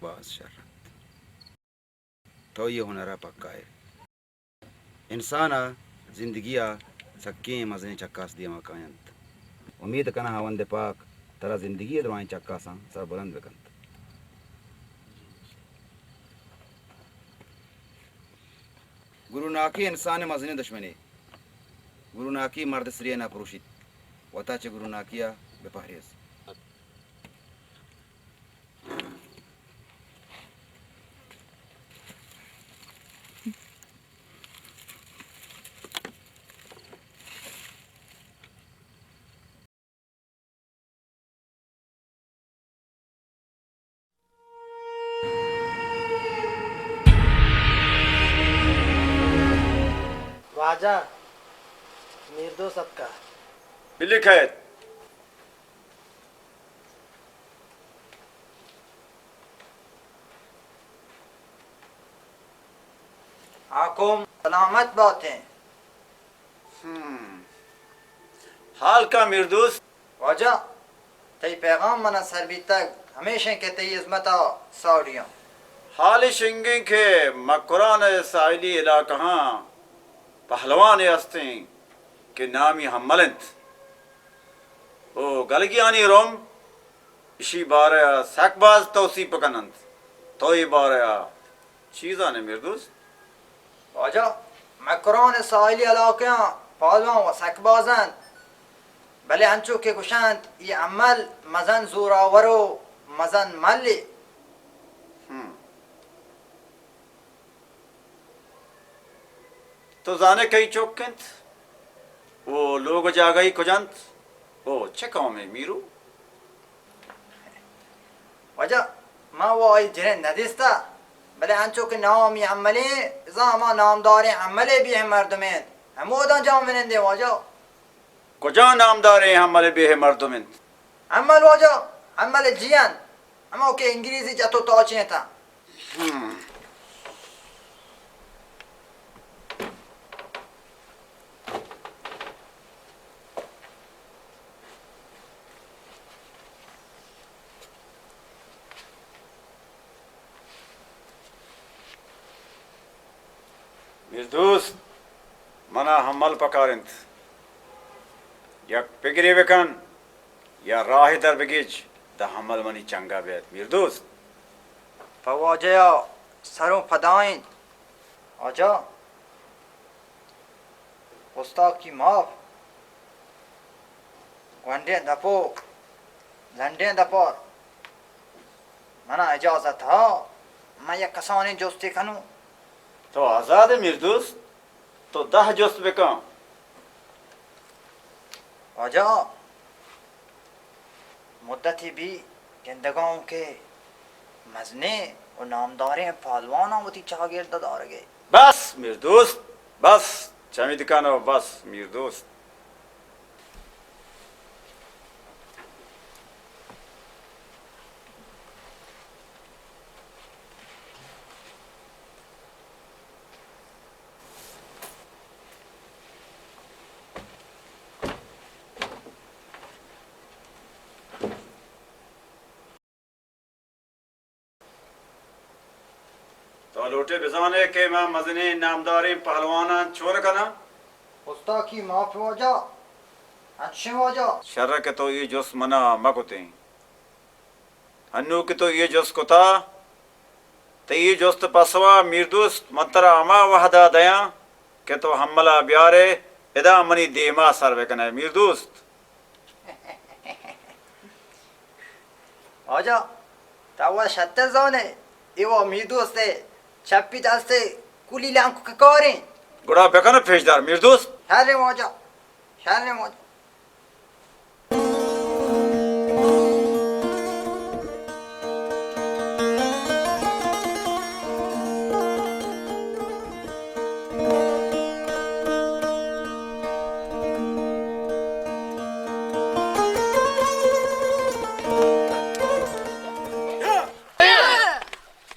باز شر انت۔ تو اے ہنر ءَ پکا ئے۔ انسان ءِ زندگی ءَ سکیں مزنیں چکاس دیما کاینت۔ امیت کناں ہاوند پاک ترا زندگی ءِ درائیں چکاساں سربلند بکنت۔ گروناکی انسان ءِ مزنیں دشمنے۔ گروناکی مرد سری ءَ نہ پروشیت۔ وتا چہ گروناکی ءَ بہ پہریز۔ واجہ، میردوست اتکا۔ بلی کئیت۔ آ قوم سلامت باتیں۔ ہم۔ حال کا میردوست؟ واجہ، تئی پیغام منا سر بیتگ، ہمیش انت کہ تئی ہزمتا ساڑی آں۔ حال اش انگیں کہ مکران ءِ ساحلی علاقہاں پہلوانے ہستیں کہ نامی حمل انت۔ او گلگیانی رم اشی بارہ ءَ سک باز توسیپ کن انت۔ تو اے بارہ ءَ چی زان ئے میردوست؟ واجہ، مکران ءِ ساحلی علاقہاں پہلوان و سک باز انت، بلے انچو کہ گوش انت، اے حمل مزن زوراور و مزن ملے۔ ہم۔ تو زان ئے کئی چک انت؟ او لوگ و جاگہی کج انت؟ او چہ قومے میرو؟ واجہ، ما و آئی جنین ندیستا، بلے انچو کہ نامی حملے، بزاں ہما نامداریں حملے بیہ مردمے انت، ہموداں جاہ منندیں واجہ۔ کجا نامداریں حمل بیہ مردم انت؟ حمل واجہ، حمل جی انت، ہما کہ انگریزی جت و تاچینتاں۔ ہم۔ میردوست، منا حمل پکار انت۔ یک پگرے بکن یا راہے در بگیج، داں حمل منی چنگا بیت۔ میردوست۔ پہ واجہ ءَ سروں پدا انت۔ واجہ، گستاکی معاف، گونڈیں دپ و لنڈیں دپار، منا اجازت ہا، من یک کسانیں جستے کنوں۔ تو آزاد ئے میردوست، تو دہ جست بکن۔ واجہ، مدتے بی گندگاں کہ مزنیں و نامداریں پہلواناں وتی چاگرد ءَ دارگ ءَ۔ بس میردوست، بس، چمید کن و بس میردوست۔ تو لوٹ ئے بزان ئے کہ من مزنیں نامداریں پہلواناں چون کناں؟ گستاکی معاف واجہ، انچیں واجہ۔ شر کہ تو اے جست منا مہ کتیں۔ انوں کہ تو اے جست کتا، تئی اے جست پسوا میردوست من ترا ہما وہدا دیاں کہ تو حملا بیارئے، ادا منی دیما سر بکنئے میردوست۔ واجہ، تو وا شتر زانئے، اے وا میردوست ءِ چپی دست ءِ کلی لانکو کہ کاریں۔ گڑا بکن پیشدار میردوست۔ شریں واجہ، شریں واجہ۔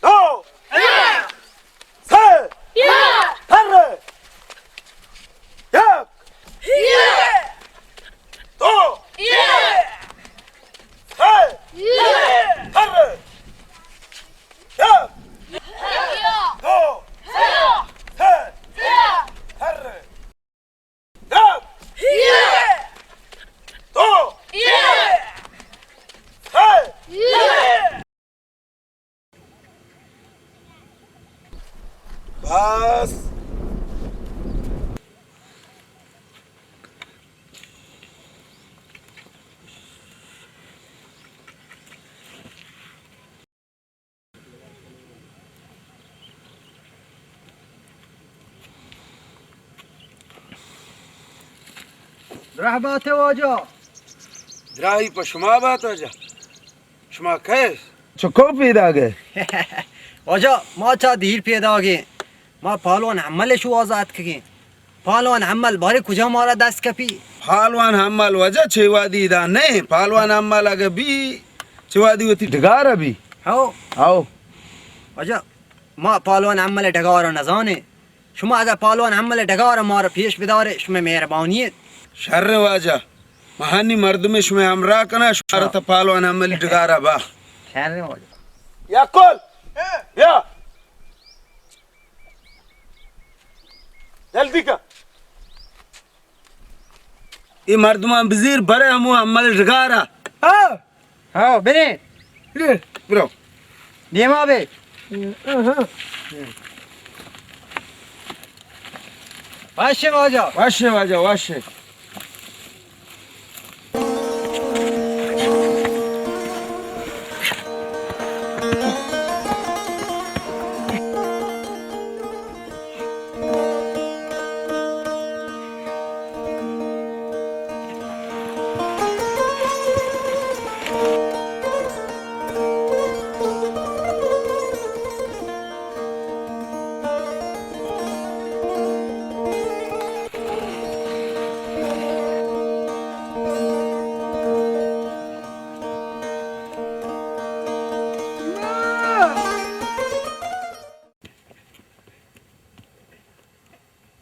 دو، سئے، پھر، یک۔ دراہ بات ئے واجہ۔ دراہی پہ شما بات واجہ۔ شما کئے؟ چکو پیداگ ئے؟ واجہ، ما چہ دیر پیداگ ایں۔ ما پالوان حمل ءِ شوہاز ءَ اتکگ ایں۔ پالوان حمل بارے کجا مارا دست کپی؟ پالوان حمل واجہ چہ وہدی ادا نہ ایں۔ پالوان حمل اگہ بی، چہ وہدی وتی ڈگار ءَ بی۔ ہو۔ ہو۔ واجہ، ما پالوان حمل ءِ ڈگار ءَ نزان ایں۔ شما اگہ پالوان حمل ءِ ڈگار ءَ مارا پیش بدار ئے، شمئے مہربانی انت۔ شر واجہ، ما ہنی مردمے شمئے ہمراہ کناں، شما را تا پالوان حمل ءِ ڈگار ءَ با۔ شر واجہ۔ یا کل، بیا۔ جلدی کن۔ اے مردماں بزیر، برے ہمو حمل ءِ ڈگار ءَ۔ ہاں۔ ہاں، بریں۔ برو۔ دیما بے۔ وش واجہ۔ وش واجہ، وش۔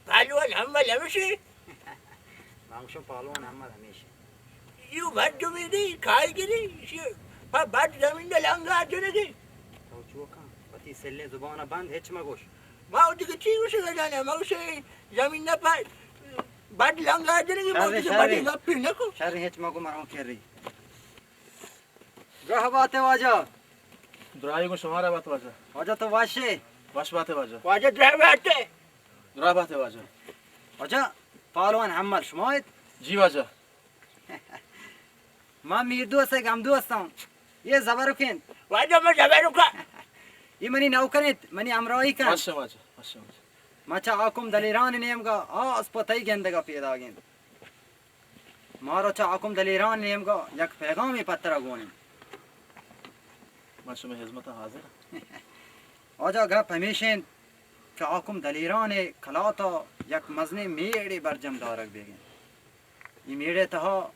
پہلوان حمل ہمیشی۔ ما گوشاں پہلوان حمل ہمیشی۔ ایو بڈ جمیدی، کائیگری، ایشی پہ بڈ زمین ءَ لنگار جنگی۔ تو چو کن، وتی سلیں زبان ءَ بند، ہچ مگوش۔ ما وتی کہ چی گوشگ ءَ جاناں، ما گوشاں زمین ءَ پہ بڈ لنگار جنگی، ما شریں، وتی کہ بڈی شریں۔ گپی نکو۔ شریں، ہچ مگو مروں کری۔ دراہ بات ئے واجہ۔ دراہی گوں شمارا بات واجہ۔ واجہ تو وش ئے؟ وش بات ئے واجہ۔ واجہ دراہ بات ئے۔ دراہ بات ئے واجہ۔ واجہ، پالوان حمل شما ایت؟ جی واجہ۔ ما میر دوست ءِ گم دوستاں۔ یہ زبرک انت۔ واجہ ما زبرک آں۔ یہ منی نوکر انت، منی ہمراہی کن۔ وش واجہ، وش واجہ۔ ما چہ حاکم دلیران نیمگا آ اسپتائی گندگا پیداگ انت۔ مارا چہ حاکم دلیران نیمگا یک پیغامے پہ ترا گون انت۔ من شمئے ہزمتا حاضر آں۔ واجہ گپ ہمیش انت کہ حاکم دلیران ءِ کلاتا یک مزنیں میڑے برجم دارگ بیگ انت۔ اے میڑے تہا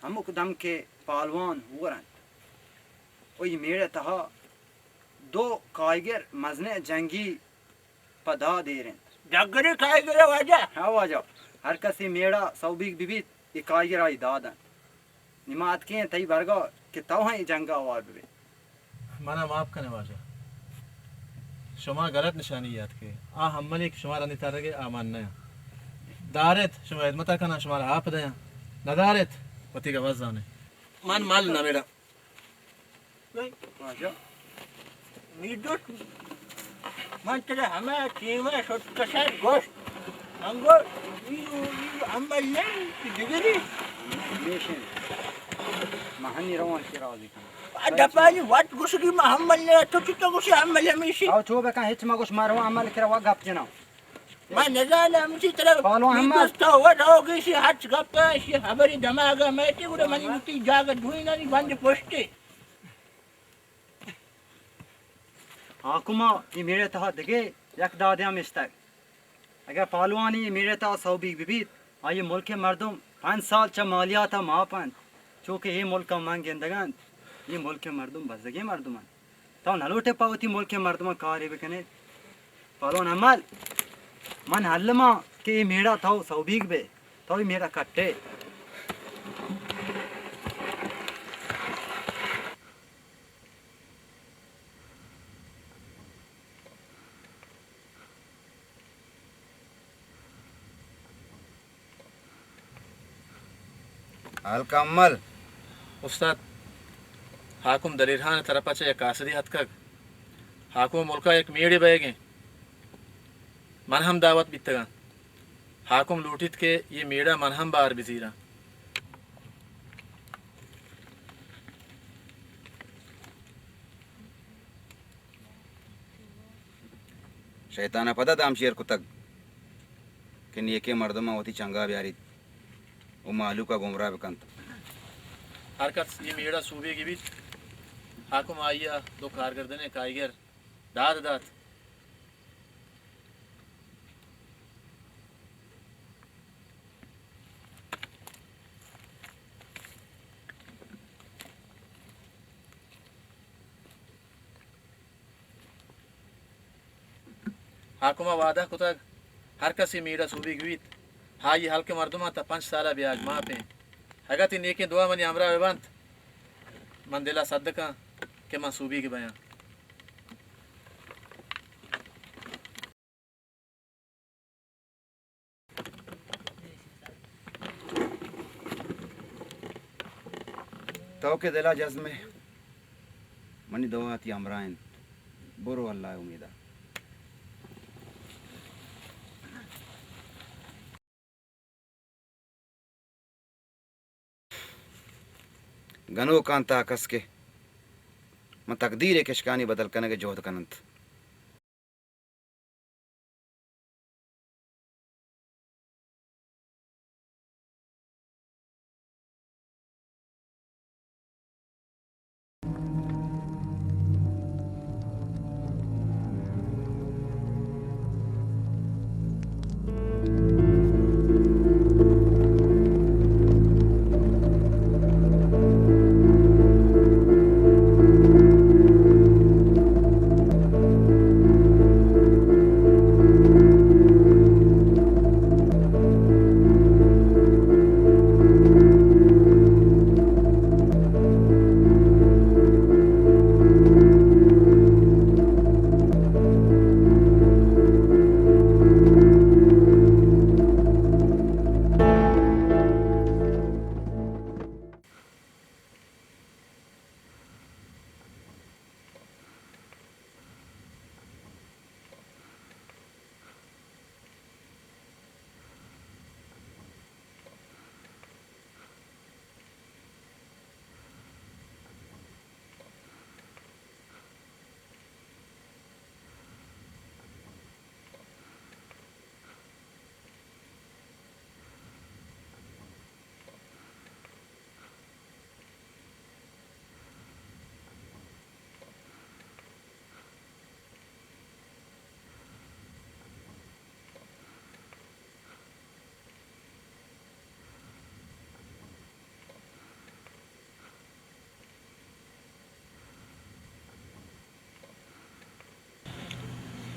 ہمک دم کہ پالوان ہور انت و اے میڑے تہا دو کائیگر مزنیں جنگی پہ داد ایر انت۔ جگری کائیگر واجہ۔ ہاں واجہ، ہر کسی میڑا سوبیگ ببیت، اے کائیگر آئی داد انت۔ نی ما اتکیں تئی برگا کہ تو ہم اے جنگا ہوار ببے۔ منا معاف کنے واجہ۔ شما غلط نشانی یات کے۔ آ حملی کہ شما رندی ترگے آ من نیاں۔ دارت شما ہدمتا کناں، شما را آپ دیاں۔ ندارت وتی گواز زانے۔ من مال نمیڑا۔ واجہ۔ میردوست، من ترا ہما ٹیم ءَ شت کش ءَ گوشت، من گوشت، اے، اے عمل نہ انت، دگری۔ ہمیش انت۔ من ہنی روان کہ راضی کناں۔ آ دپانی وت گوشگی من عمل نہ، تو چطور گوشی عمل ہمیشی؟ او چو بکن، ہچ مگوش، من روان عمل کرا و گپ جناں۔ من نزاناں، ہمشی ترا پالو احمد۔ میردوست تو و روگیشی ہچ گپ، اشی خبری دماغ ءَ میتی، گڑا منی وتی جاگہ دوئینانی بند پشتے۔ حاکما اے میڑ ءِ تہا دگہ یک دادے ہم اشتگ۔ اگاں پہلوانی اے میڑ ءِ تہا سوبیگ بہ بیت، آئی ملک ءِ مردم پنچ سال چہ مالیات ءَ ماپ انت، چو کہ اے ملک ءَ من گندگ ءَ انت، اے ملک ءِ مردم بزگیں مردم انت۔ تو نہ لوٹ ئے پہ وتی ملک ءِ مردماں کارے بہ کن ئے؟ پہلوان حمل، من الم آں کہ اے میڑ ءَ تو سوبیگ بئے، تو اے میڑ ءَ کٹ ئے۔ حال کمل۔ استاد، حاکم دلیر خان ءِ طرف ءَ چہ یک قاصدے اتکگ۔ حاکم ءِ ملک ءَ یک میڑے بئیگ ءَ انت۔ من ہم دعوت بیتگ آں۔ حاکم لوٹیت کہ اے میڑ ءَ من ہم بار بزیراں۔ شیطان ءَ پدا دام شیر کتگ کہ نیکیں مردماں وتی چنگا بیاریت۔ و مہلوک ء گمراہ بکنت۔ ہر کس اے میڑ ء سوبیگی بیت، حاکم آئی ء دو کارگردنیں کائیگر داد دات۔ حاکم ء وعدہ کتگ، ہر کسے میڑ ء سوبیگ بیت، آئی ہلک مردماں تا پنچ سال ء بیاگ ماپ انت۔ اگاں تئی نیکیں دعا منی ہمراہ بہ بنت، من دل ء صدقاں کہ من سوبیگ بیاں۔ تو کہ دل ء جزم ئے، منی دعا تئی ہمراہ انت۔ برو اللہ ء امیدا۔ گنوکاں تا کس کہ من تقدیر ء کشکانی بدل کنگ ء جہد کن انت۔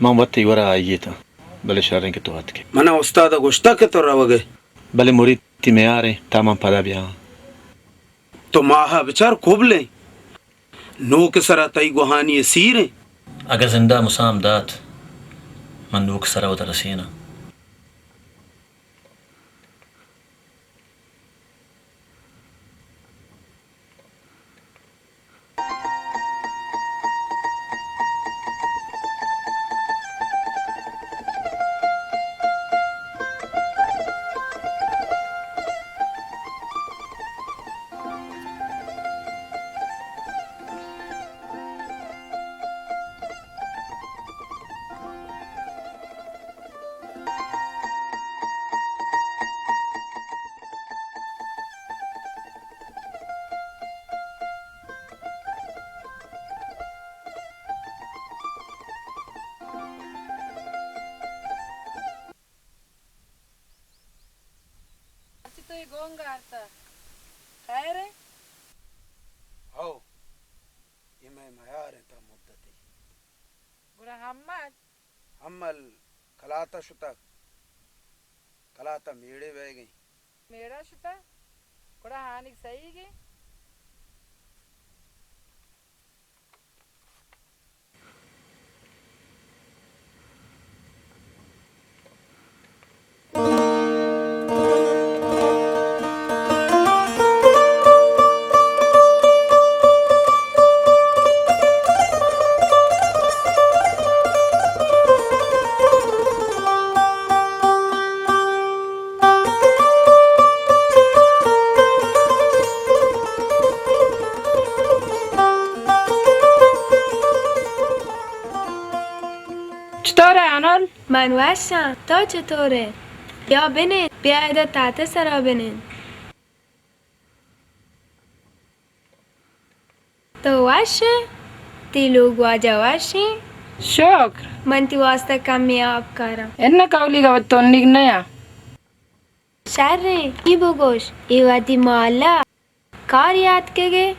من وت تئی گورا آئیتاں، بلے شریں کہ تو اتکے۔ من ء استاد ء گوشتگ کہ تو روگ ئے۔ بلے مرید تئی میار انت، تا من پدا بیاں۔ تو ماہ ء بچار کوبلیں۔ نوک ء سرا تئی گوہانی ء سیر انت۔ اگاں زندہ مسام دات، من نوک ء سرا وتا رسیناں۔ اچ تو اے گونگ آرتا، خیر اے؟ ہو، اے مئے میار انت تا مدتے۔ گڑا ہمل؟ ہمل کلاتا شتگ، کلاتا میڑے بئیگیں۔ میڑا شتگ؟ گڑا ہانیگ سہیگیں۔ چطور ئے انل؟ من وشاں، تو چطور ئے؟ بیا بنند، بیا ادا تحت ءِ سرا بنند۔ تو وش ئے؟ تئی لوگ واجہ وش ایں؟ شکر۔ من تئی واسطہ کمے آپ کاراں۔ اناں کولیگ ءَ وت تنیگ نیا۔ شر ایں، اے بگوش، اے وھدی مالا کار یات کگے؟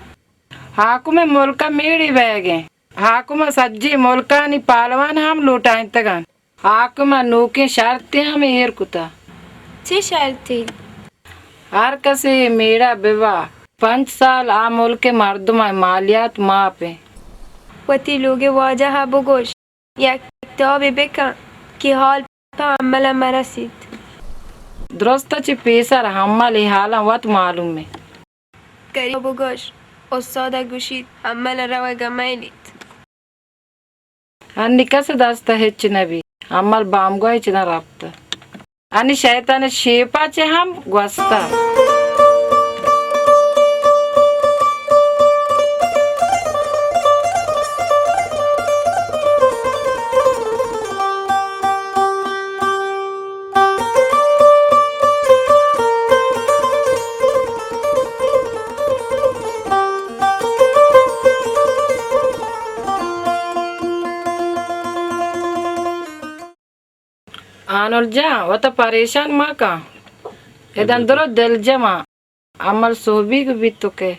حاکم ءِ ملک ءَ میڑی بئیگ ایں۔ حاکم ءَ سجیں ملکانی پالوان ہم لوٹائینتگ انت۔ حاکم ءَ نوکیں شرطے ہم ایر کتہ۔ چے شرطے؟ ہر کسے اے میڑ ءَ ببا، پنچ سال آ ملک ءِ مردماں مالیات ماپ انت۔ وتی لوگ ءِ واجہ ءَ بگوش، یک کتابے بکن کہ حال پہ حمل ءَ مرسیت۔ درست ءَ چہ پیسر حمل ءِ حالاں وت معلوم انت۔ کریم ءَ بگوش، استاد ءَ گوشیت، حمل ءَ روگ ءَ مئیلیت۔ انی کس ءِ دست ءَ ہچ نہ بیت۔ حمل بامگوہ ءَ چہ نہ رپتہ۔ انی شیطان ءِ شیپ ءَ چہ ہم گوستہ۔ آنل جان، وتا پریشان مکن۔ ادان درو دلجم آں۔ عمل سہبیگ بیت تو کہ۔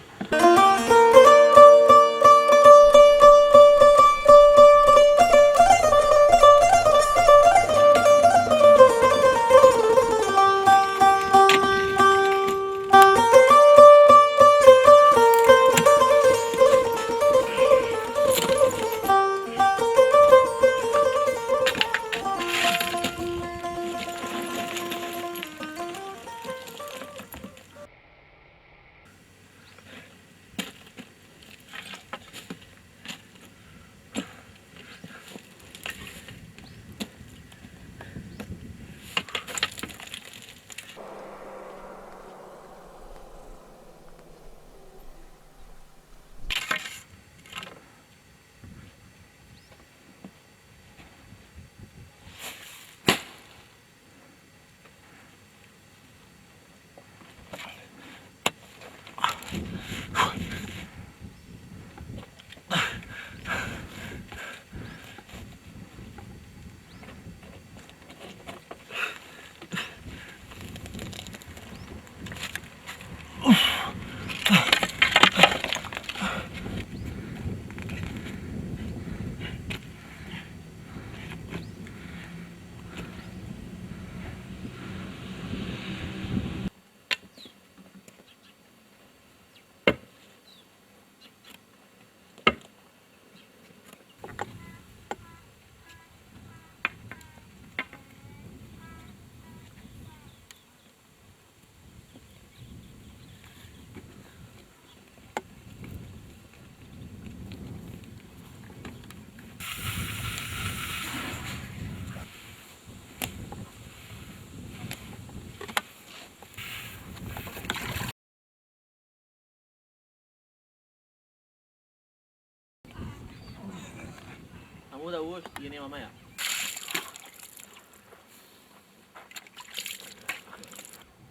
ہمودا اوشت، یہ نیمہ میا۔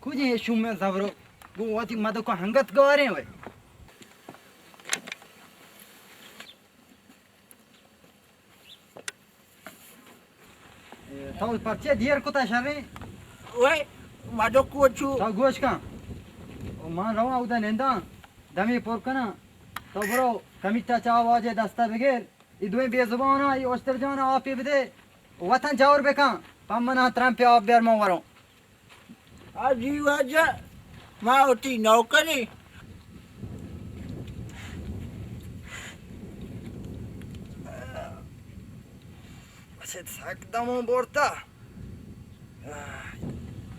کجے شوم زبرو، گو وتی مدکو ہنگت گواریں وے۔ تو پرچے دیر کتا شریں؟ وے، مدکو چو۔ تو گوش کن۔ او من رواں اودا ننداں، دمی پر کناں۔ تو برو، کمیٹا چا واجہ دستا بگیر۔ ای دوئیں بے زباناں، ای اشتر جان آپی بدے۔ وطن جور بکن۔ پمنا ترمپے آپ بیار من وروں۔ آ جی واجہ، ما وتی نوکرے۔ بس سک دمو برتا۔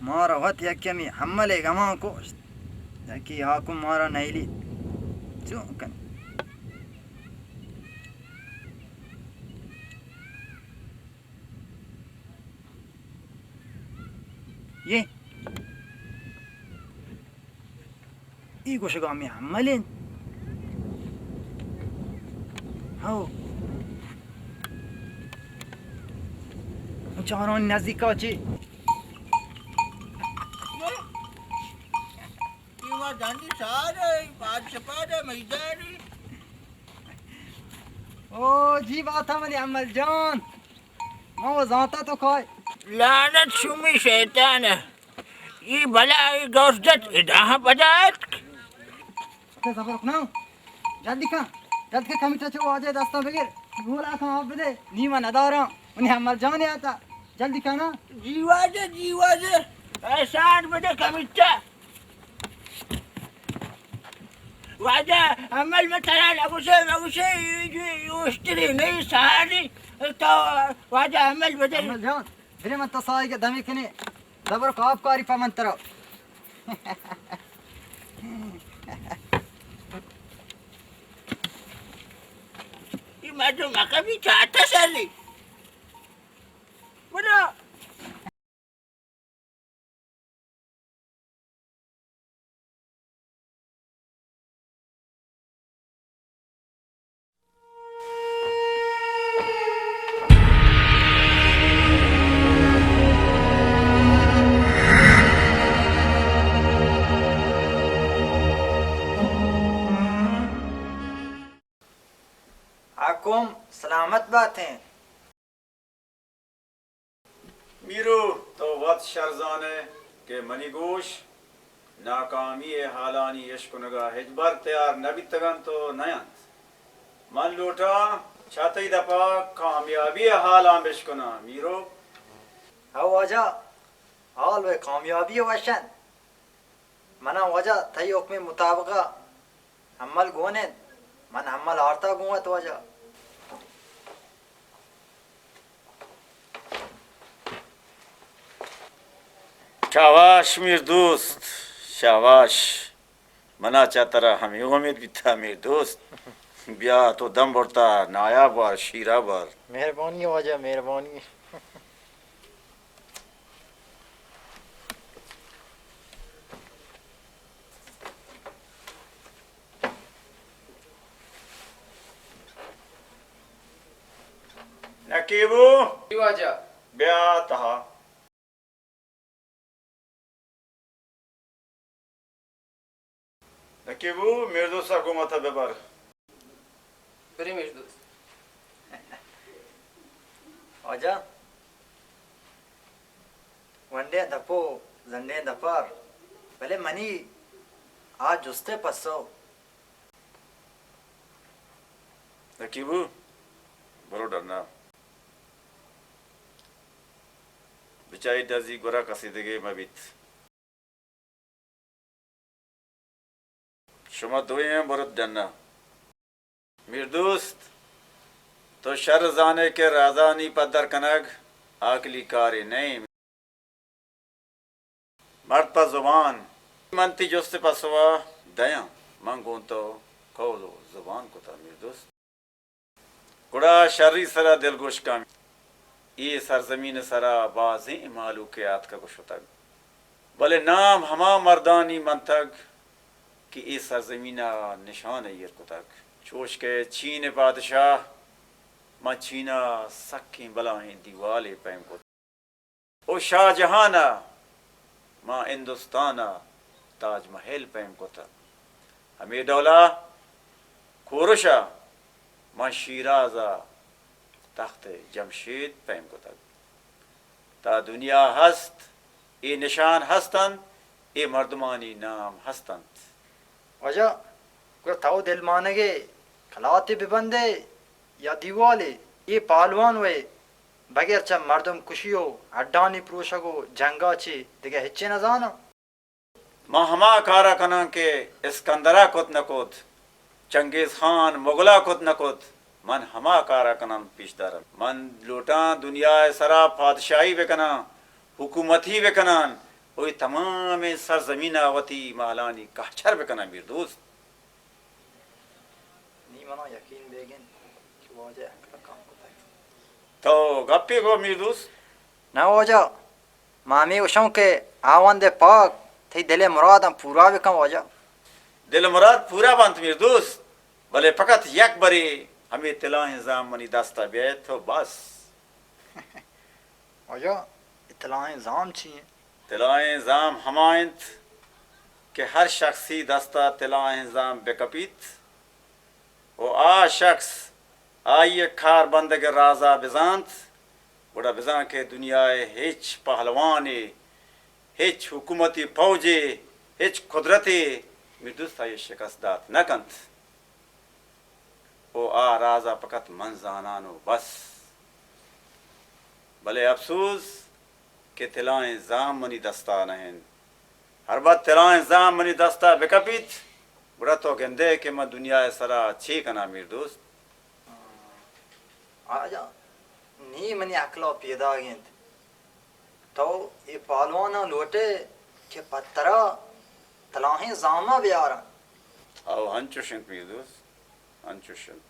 مارا وت یک کمی حملے گمان کشت۔ یکی حاکم مارا نیلی۔ چون کنی؟ یہ۔ ای گوشگا ہمیں حمل انت۔ ہو۔ چاران نزدیکا چی؟ یہ ما جانی سارے، پاد شپاد میدانی۔ او جی بات منی امل جان، ما وہ زانتا تو کائے۔ لعنت شمی شیطان۔ ای بلا ای گوزدت ادا پدا اتک۔ تو صبر کنا، جلدی کن، جلد کے کمیٹا چو واجہ دستا بگر، گولا کن آپ بدے، نی من ندارا، منی امل جان آتا، جلدی کنا۔ جی واجہ، جی واجہ، احسان بدے کمیٹا۔ واجہ عمل، من ترا نگوشے، نگوشے، اوشتری نہیں سہاری، تو واجہ عمل بدل۔ عمل جان، برے من تو سائی کے دمی کنے، دبر کو آپ کاری پا من ترا۔ یہ مردم مکہ بھی چاہتا سر نہیں۔ بڑا حاکم سلامت باتیں۔ میرو، تو وت شر زان ئے کہ منی گوش ناکامی ءِ حالانی اشکنگ ءَ ہچبر تیار نہ بیتگ انت ءُ نہ انت۔ من لوٹاں چہ تئی دپ ءَ کامیابی ءِ حالاں بشکناں، میرو۔ ہو واجہ، حال ءُ کامیابی وش انت۔ من ءَ واجہ تئی حکم ءِ مطابق ءَ ہمل گون انت، من ہمل آرتا گون ات واجہ۔ شاباش میر دوست، شاباش۔ من ءَ چہ ترا ہمے امیت بیتا میر دوست۔ بیا تو دم برتا نایاب بار، شیرا بار۔ مہربانی واجہ، مہربانی۔ نقیبو! جی واجہ۔ بیا تہا۔ نقیبو، میردوست ءَ گوں وت ءَ ببر۔ برے میردوست۔ واجہ، ونڈیں دپ ءُ زنڈیں دپار، بلے منی آ جست ءِ پسو۔ نقیبو، برو ڈنا۔ بچائی ڈزی گورا کسے دگہ مہ بیت۔ شما دوئیں ہم برت ڈنا۔ میردوست، تو شر زان ئے کہ رازانی پدر کنگ عاقلی کارے نہ انت۔ مرد پہ زبان۔ من تئی جست ءِ پسو ءَ دیاں، من گوں تو قول ءُ زبان کتہ میردوست۔ گڑا شری سرا دلگوش کن۔ اے سرزمین ءِ سرا بازیں مہلوکے آتکگ ءُ شتگ، بلے نام ہما مردانی منتگ کہ اے سرزمین ءَ نشان ایر کتگ۔ چوش کہ چین ءِ بادشاہ، ماں چین ءَ سکیں بلاہیں دیوالے پیم کت۔ او شاہ جہان ءَ ماں ہندوستان ءَ تاج محل پیم کتگ۔ ہمے ڈول ءَ کورش ءَ ماں شیراز ءَ تخت جمشید پیم کتگ۔ تا دنیا ہست، اے نشان ہست انت، اے مردمانی نام ہست انت۔ واجہ، گڑا تو دلمانگے کلاتے ببندے یا دیوالے؟ اے پہلوان وئے بغیر چہ مردم کشی ءُ ہڈانی پروشگ ءُ جنگ ءَ چہ دگہ ہچے نہ زاناں۔ من ہما کار ءَ کناں کہ اسکندر ءَ کت نہ کت، چنگیز خان مغل ءَ کت نہ کت، من ہما کار ءَ کناں پیش داراں۔ من لوٹاں دنیا ءِ سرا پادشاہی بہ کناں، حکومتی بہ کناں، ءُ اے تمامیں سرزمین ءَ وتی مہلانی کہچر بہ کناں میردوست۔ نی منا یقین بیگ انت کہ واجہ ہنکرا کم کتگ۔ تو گپے گو میردوست۔ نہ واجہ، ما ہمے گوشاں کہ آوند پاک تئی دل ءِ مراداں پورا بکن واجہ۔ دل ءِ مراد پورا بنت میردوست، بلے فقط یک برے ہمے طلاہیں زام منی دست ءَ بیت ءُ بس۔ واجہ، اے طلاہیں زام چی انت؟ طلاہیں زام ہما انت کہ ہر شخصی دست ءَ طلاہیں زام بکپیت ءُ آ شخص آئی ء کار بندگ ء راز ء بزانت، گڑا بزاں کہ دنیا ء ہچ پہلوانے، ہچ حکومتی پوجے، ہچ قدرتے میردوست آئی ء شکست دات نہ کنت۔ او آ راز ء فقط من زانان و بس۔ بلے افسوس کہ تلائیں زام منی دستا نہ انت۔ ہر وقت تلائیں زام منی دستا بکپیت، گڑا تو گندے کہ من دنیا ء سرا چے کناں میردوست؟ آجا، نی منی عقلا پیداگ انت۔ تو اے پہلواناں لوٹے کہ پہ ترا تلاہیں زاما بیاراں۔ او ہنچوش انت میردوست، ہنچوش انت۔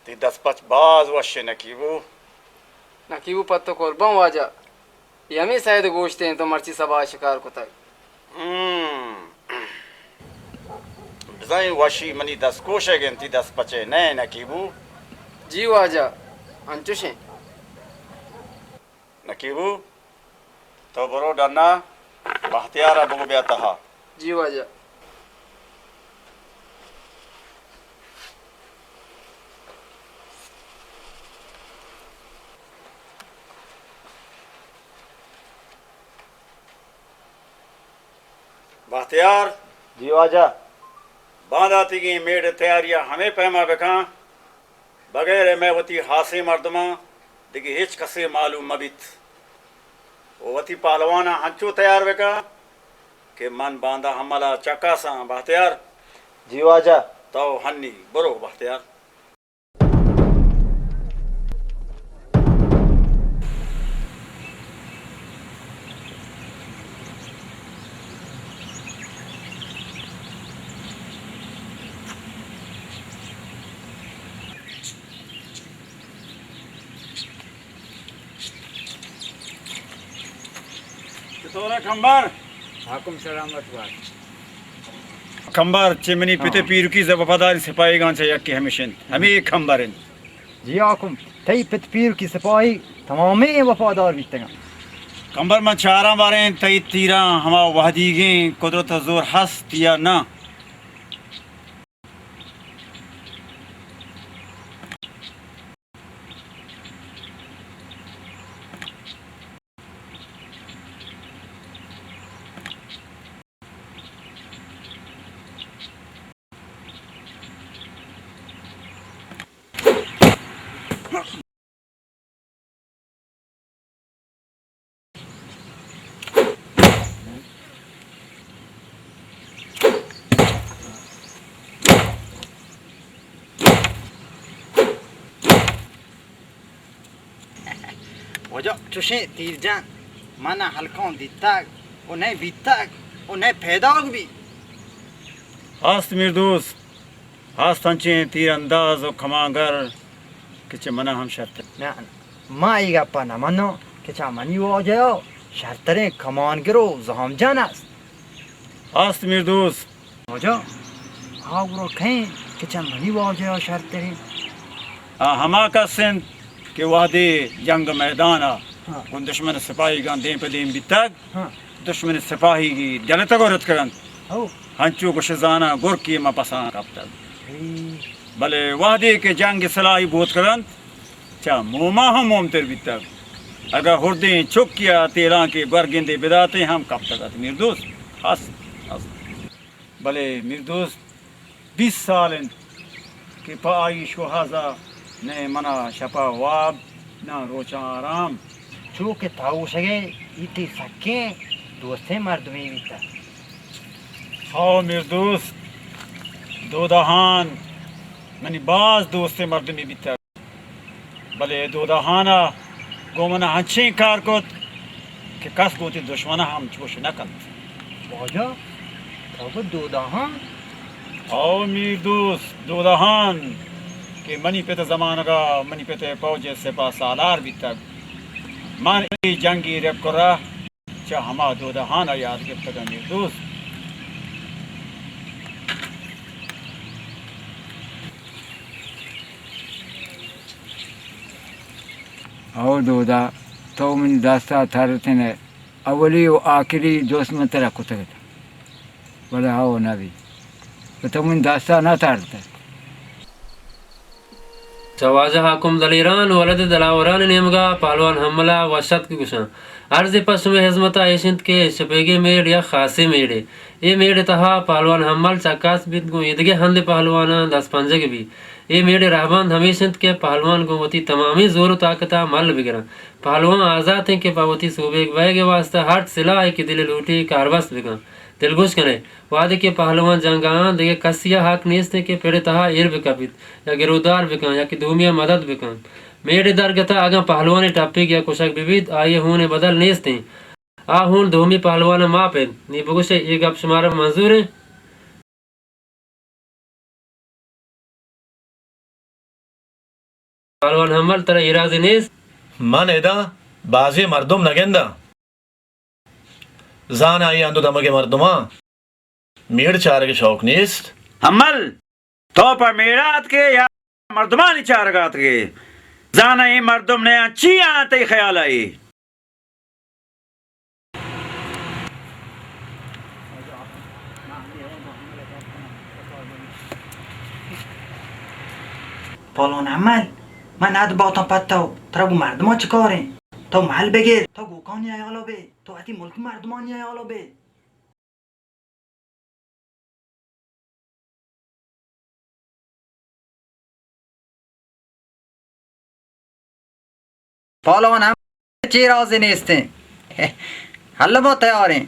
تئی دست پچ باز وش انت نکیبو۔ نکیبو پہ تو قربان واجہ۔ اے ہمے سید گوشت انت تو مرچی سبا شکار کتگ۔ ہم۔ بزاں اے وشی منی دست کوشگ انت، تئی دست پچے نہ انت نکیبو۔ جی واجہ، انچوش انت۔ نکیبو، تو برو ڈنا، بختیار ء بگو بیا تہا۔ جی واجہ۔ بختیار۔ جی واجہ۔ بانداتیگیں میڑ ء تیاری ء ہمے پیما بکن۔ بغیر مئے وتی ہاسیں مردماں دگہ ہچ کسے معلوم مہ بیت۔ و وتی پہلواناں ہنچو تیار بکن کہ من باندا ہمل ء چکاساں۔ بختیار! جی واجہ۔ تو ہنی برو بختیار۔ چطور ئے کمبر؟ حاکم سلامت بات۔ کمبر، چہ منی پت ء ہاں۔ پیرکی ز وفاداریں سپاہیگاں چہ یکے ہمیش انت۔ ہمے کمبر انت۔ جی حاکم، تئی پت پیرکی سپاہی تمامیں وفادار بیتگاں۔ کمبر، من چاراں باریں تئی تیراں ہما وہدیگیں قدرت ء زور ہست یا نہ؟ واجہ، چوشیں تیر جان من ء ہلکاں دیتگ و نئے بیتگ و نئے پیداگ بی۔ ہست میردوست، ہست انچیں تیر انداز و کمانگر کہ چہ من ء ہم شرتر۔ نہ، نہ، ما اے گپ ء نہ مناں کہ چہ منی واجہ ء شرتریں کمانگر و زہم جان است۔ ہست میردوست۔ واجہ، آ گڑا کئے انت کہ چہ منی واجہ ء شرتر انت؟ آ ہما کس انت کہ وہدے جنگ میدان ء ہاں۔ گوں دشمن سپاہیگاں دیم پہ دیم بیتگ، ہاں۔ دشمن سپاہیگی جلتگ و رتکگ انت۔ ہو۔ ہنچو گوش زاناں گرکے ماں پساں کپتگ۔ ہی۔ بلے وہدے کہ جنگ سلاہی بوتکگ انت، چہ موما ہم مومتر بیتگ۔ اگاں ہردیں چکے ء تیلانکے گورگندے بداتیں ہم کپتگ ات۔ میردوست، ہست، ہست۔ بلے میردوست، بیست سال انت کہ پہ آئی شوہاز ء نئے من ء شپ ء واب، نہ روچاں آرام۔ چو کہ تو گوشگ ئے، اے تئی سکیں دوستیں مردمے بیتگ۔ ہو میردوست، دودہان منی باز دوستیں مردمے بیتگ۔ بلے دودہان ء گوں من ء انچیں کار کت کہ کس گوں وتی دشمن ء ہم چوش نہ کنت۔ واجہ، تو گوں دودہان؟ او میردوست، دودہان کہ منی پت ء زمانگ ء منی پت ء پوج ء سپاہ سالار بیتگ۔ من اے جنگی رکرہ چہ ہما دودہانا یاد گپتگاں، میر دوست۔ او دودا، تو منی دستا ترتنے، اولی و آخری دوست من ترا کتگ ات، بلے ہو نبی، و تو منی دستا نہ ترتگ۔ چہ واجہ حاکم دلیران ولد دلاوران نیمگا پہلوان حملا وش اتک گوشاں۔ عرض پہ شمے ہزمتا ایش انت کہ شپیگے میڑ یک خاصیں میڑے۔ اے میڑ تہا پہلوان حمل چکاس بیت گوں ایدگہ ہند پہلواناں دست پنجگ بی۔ اے میڑ رہبند ہمیش انت کہ پہلوان گوں وتی تمامیں زور و طاقتا مل بگراں۔ پہلوان آزات انت کہ پہ وتی سوبیگ بئیگ واسطہ ہرچ سلاہے کہ دل لوٹی کاربست بکن۔ دلگوش کنے، وہدے کہ پہلوان جنگا آں، دگہ کسی ء حق نیست کہ پڑ ء تہا ایر بہ کپیت یا گرودار بہ کن یا کہ دومی ء مدد بہ کن۔ میڑ ء درگت ء اگاں پہلوان ء ٹپیگ یا کشگ بہ بیت، آئی ء ہون ء بدل نیست انت۔ آ ہون دومی پہلوان ء ماپ انت۔ نی بگوش ئے، اے گپ شمارا منظور انت؟ پہلوان حمل، ترا ایرازے نیست؟ من ادا بازیں مردم نہ گنداں۔ زاناں اے ہند و دمگیں مردماں میڑ چارگ ء شوق نیست۔ حمل، تو پہ میڑ ء اتکے یا مردمانی چارگ ء اتکے؟ زاناں اے مردم نیاں چی آں تئی خیال ء اے؟ پالون حمل، من اد باتاں پہ تو، ترا گوں مردماں چہ کاریں؟ تو مل بگر، تو گوکانی حیالا بے، تو وتی ملک مردمانی حیالا بے۔ پالوان ہم چی رازی نیستیں۔ حل ما تیاریں۔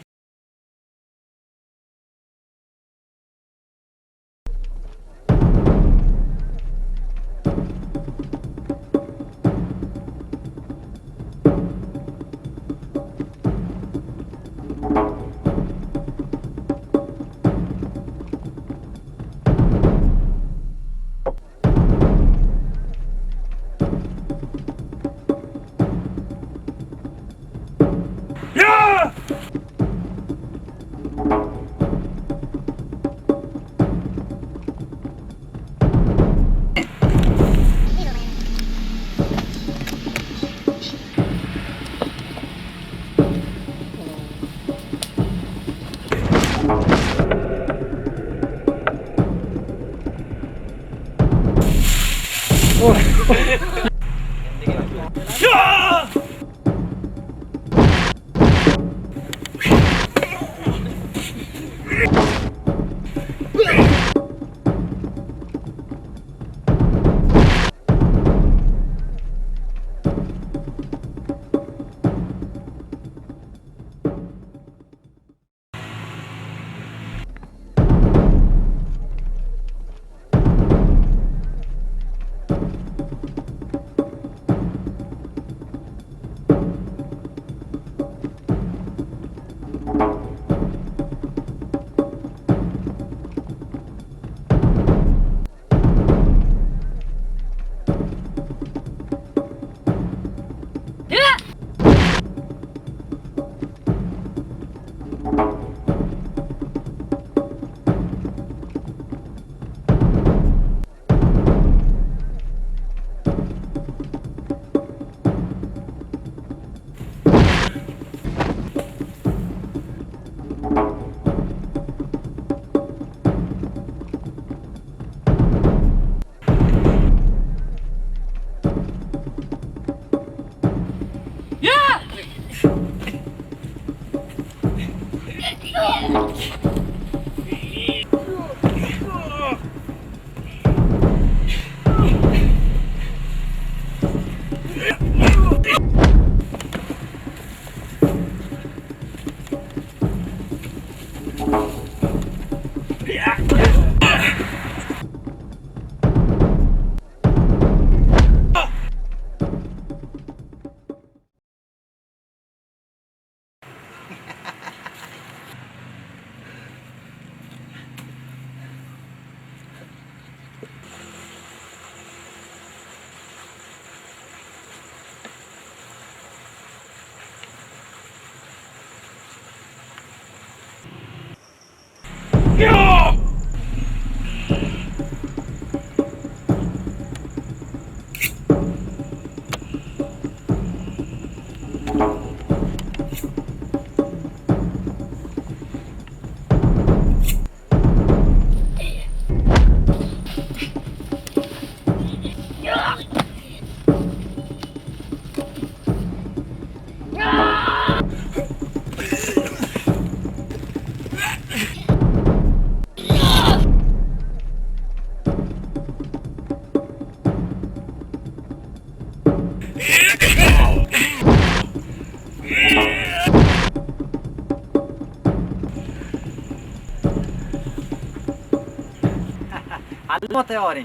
اللہ تیاریں۔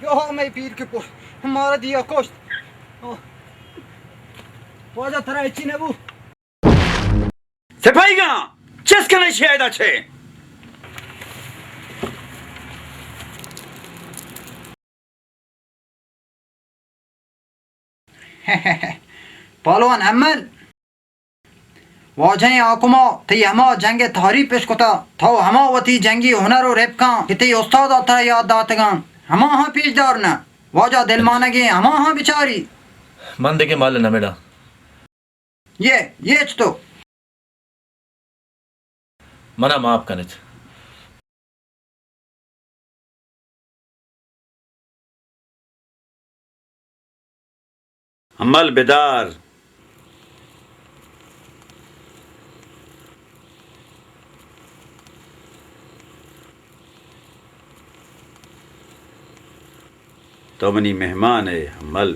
یا مئے پیر کہ پوہ، مارا دیا کشت۔ واجہ ترا ہچی نہ بو۔ سپاہیگاں، چست کن اے شیدا چہ۔ پہلوان ہمل، واجہیں حاکما تئی ہما جنگ ء تعریف اش کتا، تو ہما وتی جنگی ہنر و رپکاں کہ تئی استادا ترا یات داتگاں، ہماہاں پیش دار نہ۔ واجہ دلمانگیں ہماہاں بچاری۔ من دگہ مال نہ مڑاں۔ یہ، یہ چتو؟ منا معاف کنت۔ ہمل بدار۔ تو منی مہمان ئے، ہمل۔